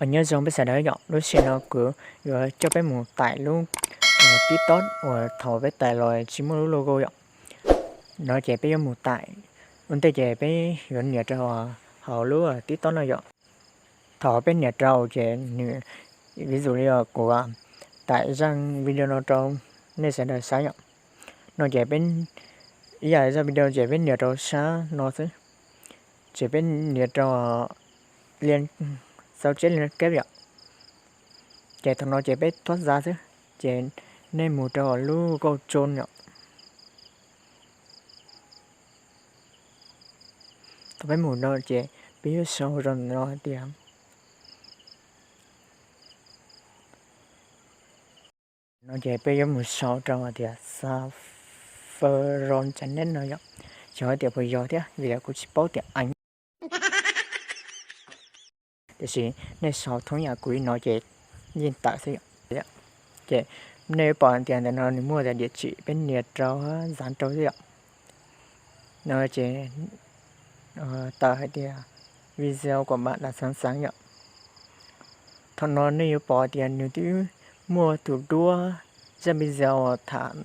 Nyob zoo peb sawv daws yom, lub sij hawm no kuv yuav coj peb mus taim lub TikTok uas thaum peb taim los tsis muaj lub logo yom. No ces peb yuav mus taim, ua ntej ces peb yuav nias rau hauv lub TikTok no yom. Thaum peb nias rau ces nws, vis dum li kuv taim zaj video no rau nej sawv daws saib yom. No ces peb, ib yam zaj video ces peb nias rau sab no xwb, ces peb nias rau li sau tseb li keb yom. Ces thaum no ces peb thuab xav xwb, ces nej mus rau lub Google Chrome yom. Thaum peb mus no ces peb yuav sau rau no hais tias, no ces peb yuav mus sau rau hais tias Xav Fawm Ros Channel no yom. Xyov hais tias puas yog thiab vim kuv tsis paub tias eev. Tiam sis nej sau thoob yam kuv li no ces yeej tawm xwb yom. Ces nej yuav pom tias ntawm no nws muaj tias địa chỉ, peb nias rau, xav rau xwb yom. No ces tawm hais tias video của bạn đã sẵn sàng yom. Thaum no nej yuav pom tias nws twb muaj tus duab zaj video tham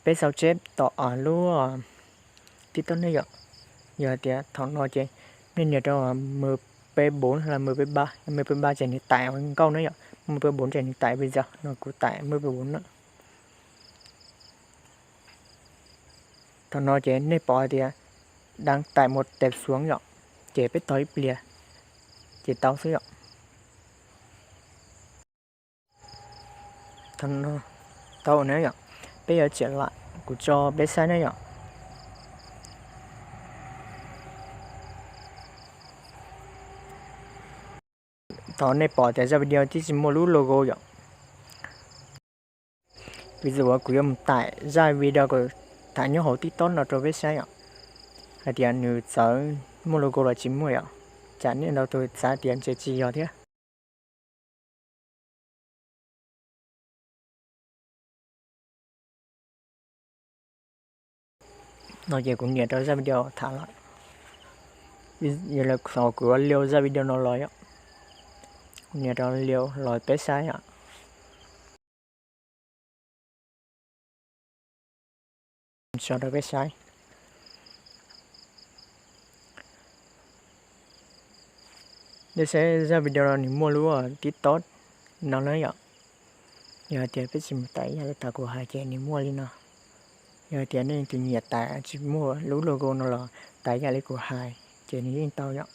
peb sau tseb tom lub TikTok ne yom. Yog tias thaum no ces nej nias rau mười P bốn hay là mười P ba, mười P ba ces nws taim nkauj na yom, mười P bốn ces nws taim video, no kuv taim mười P bốn na. Thaum no ces nej pom tias đang tải một tệp xuống yom, ces peb tos ib pliag ces tau xwb yom. Tau na yom, peb yuav tseem lam kuv tso peb saib na yom. Thaum nej pom tias zaj video twb tsis muaj lub logo yom. Vis dum uas kuv yuav mus taim zaj video kuv tham nyob hauv TikTok no rau peb saib yom, hais tias nws txawv muaj logo los tsis muaj yom, tsam nej ntau tus xav tias ntshe tsis yog thiab. No ces kuv nias rau zaj video tham lawm, yog li kuv ua liu zaj video no los yom, nias rau liu los peb saib yom. Tso rau peb saib. Nej saib zaj video no nws muaj lub TikTok no na yom. Yog hais tias peb tsis mus taim ib yam li tas kuv hais ces nws muaj li no. Yog hais tias nej tus nyiam taim tsis muaj lub logo no los taim ib yam li kuv hais ces nws yeej tau yom.